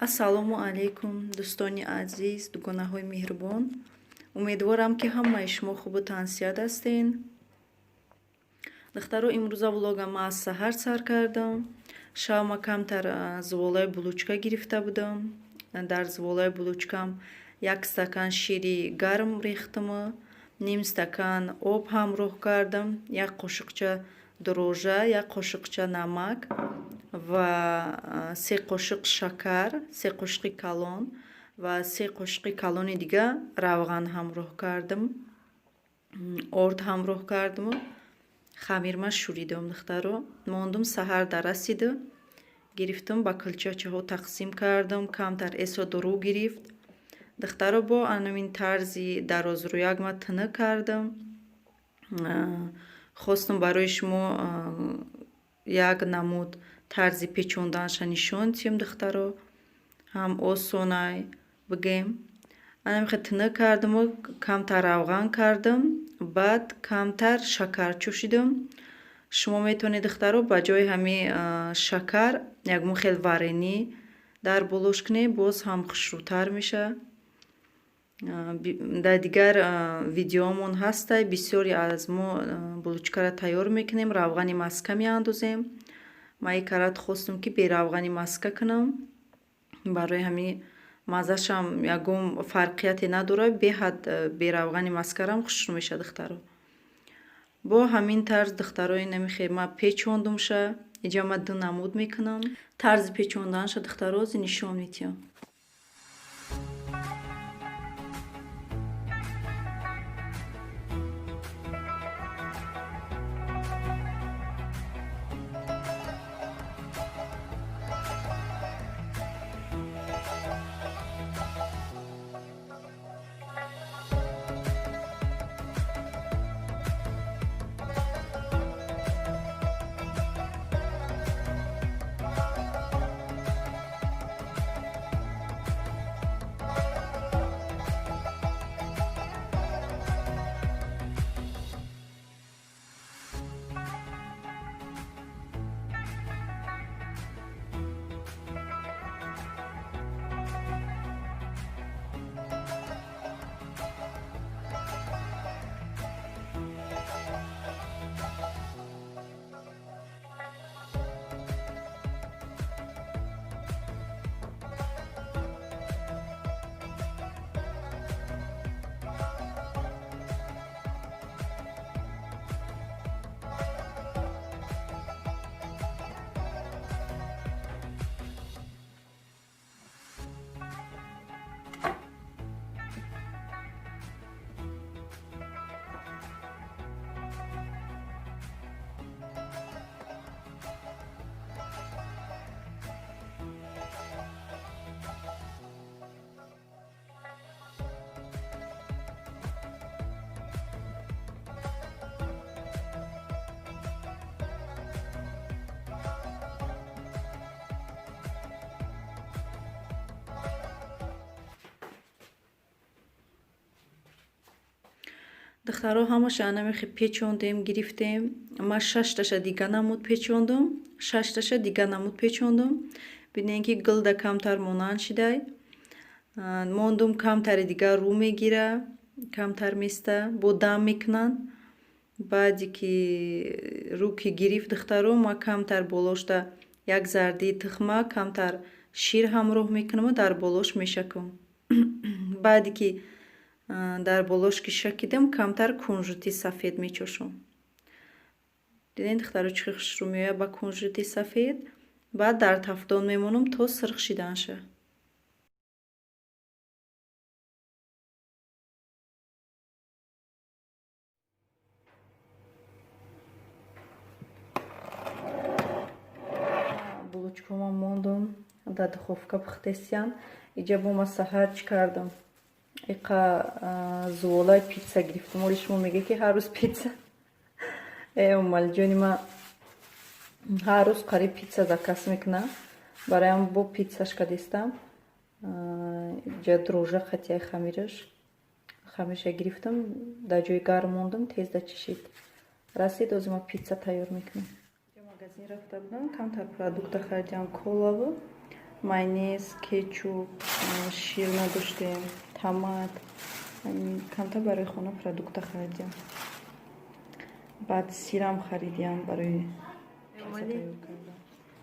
Ассалому алайкум, дӯстони азиз, дугонаҳои меҳрубон. Умедворам, ки ҳамаи шумо хубу тансиҳат ҳастен. Духтаро, имрӯза влогам аз саҳар сар кардам. Шав ма камтар зуволаи булочка гирифта будам. Дар зуволаи булочкам як стакан шири гарм рехтам, ним стакан об ҳамроҳ кардам, як қошиқча дрожжа, як қошиқча намак ва 3 қошиқ шакар, 3 қошиқи калон ва 3 қошиқи калони дига равған ҳамроҳ кардам, орд ҳамроҳ кардаму хамирма шӯридам. Духтаро, мондум, саҳар дарасиду гирифтам, ба кулчачаҳо тақсим кардам. Камтар эсо дурӯ гирифт. Духтаро, бо анамин тарзи дарозрӯяк ма тинук кардам. Хостам барои шумо як намуд тарзи печонданша нишон диҳем. Духтаро, ҳам осонай бигем. Анамихе тинук кардаму камтар равған кардам, баъд камтар шакар чӯшидам. Шумо метавонед, духтаро, ба ҷои ҳамин шакар ягон хел варенье дар болош кунед, боз ҳам хушрӯтар мешавад. Дар дигар видеомон ҳастай, бисёре аз мо булочкаро тайёр мекунем, равғани маска меандозем. Ман ин карат хостам, ки бе равғани маска кунам, барои ҳамин маззашам ягон фарқияте надорад. Беҳад бе равғани маскарам хушрӯ мешавад. Духтаро, бо ҳамин тарз, духтаро, инамихе ма печондумша. Иҷа ма ду намуд мекунам. Тарзи печонданша, духтаро, ози нишон медиҳам. Духтаро, ҳамаша анамихе печондем, гирифтем. Ма шашташа дига намуд печондум, шашташа дига намуд печондум. Бинем, ки гулда камтар монанд шидай. Мондум, камтари дига рӯ мегира, камтар места, бо дам мекунанд. Баъде ки рӯ ки гирифт, духтаро, ма камтар болошда як зардии тухма, камтар шир ҳамроҳ мекунаму дар болош мешакам. Баъде ки дар болош ки шакидам, камтар кунжути сафед мечошам. Дидем, духтаро, чӣ хушрӯ меояд ба кунжути сафед. Баъд дар тафдон мемонам то сирх шиданша. Булочкома мондум, дар духовка пухтесиян. Иҷа бо ма саҳар чӣ кардам? Иқа зуволаи питса гирифтам. Оли шумо мега, ки ҳар рӯз питса. Э, Умалиҷони ма ҳар рӯз қариб питса заказ мекунам. Бароям бо питсаш кадистам. Иҷа дрожжа қатияи хамираш, хамирша гирифтам, дар ҷои гарм мондам, тез дачишид, расид. Ози ма питса тайёр мекунам. Магазин рафта будам, камтар продукта харидам, колаву Майонез, кетчуп, шир надоштем, томат, камтар барои хона продукта харидям. Баъд сирам харидям барои пицца тайёр кардан.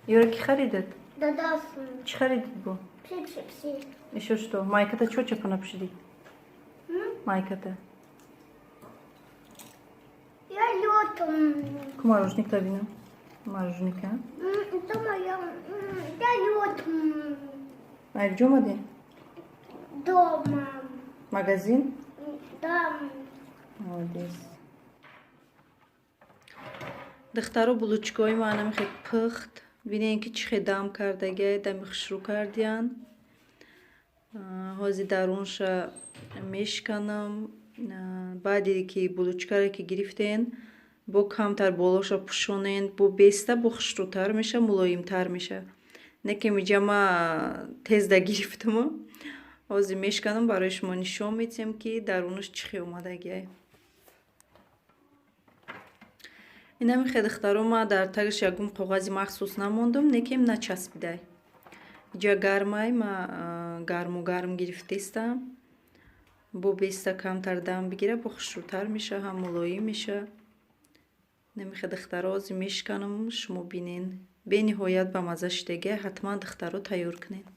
Ёра, ки харидед? Чӣ харидед бо? Ещё что? Майката чо чапа напӯшидӣ? Майката? Ку мороженикта бинам. Мороженика? Куҷо омадем? Дома. Магазин? Да. Молодец. Духтаро, булочкаҳои ман ҳамихе пухт. Бинем, ки чӣ хел дам кардагиай, дами хушрӯ кардиян. Ҳозир дарунша мешиканам. Баъде ки булочкаро ки гирифтен, бо камтар болоша пӯшонен, бо беста, бо хушрӯтар меша, мулоимтар меша. Не ки миҷа ма тезда гирифтаму. Ҳозир мешиканам, барои шумо нишон медиҳем, ки дарунаш чӣ хел омадагиай. Инами хе, духтаро, ма дар тагаш ягон коғази махсус намондум, некем начаспидай. Иҷа гармай, ма гарму гарм гирифтестам. Бо беста камтар дам бигира, бо хушрӯтар меша, ҳам мулоим меша. Намихе, духтаро, ҳозир мешиканам, шумо бинен. Бениҳоят ба мазза шидагиай, ҳатман, духтаро, тайёр кунед.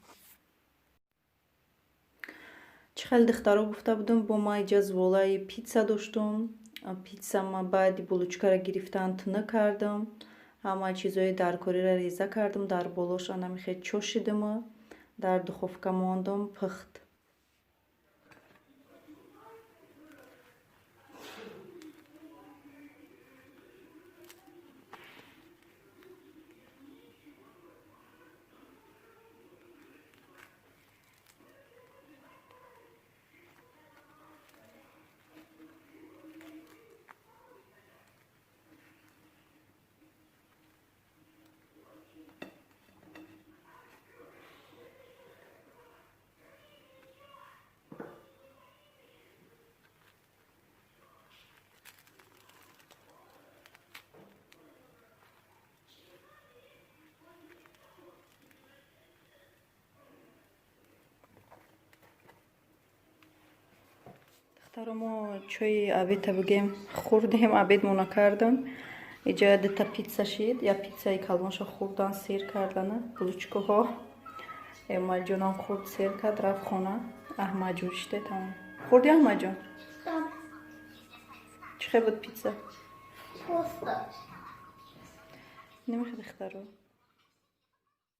Чӣ хеле, духтаро, гуфта будам, бо ма иҷа зволаи питса доштум. Питса ма баъди булочкаро гирифтан тунук кардам. Ҳама чизҳои даркориро реза кардам, дар болош анамихе чошидиму дар духовка мондум, пухт. Духтаро, мо чои обеда бигем хӯрдем, обедмо накардам. Иҷа дута питса шид, як питсаи калонша хӯрдан, сер кардана, булочкаҳо. Эмомалиҷонам хӯрд, сер кард, рафт хона. Аҳмадҷон шиде, тамом. Хӯрди, Аҳмадҷон? Да. Чӣ хел буд питса? Просто. Намехе, духтаро.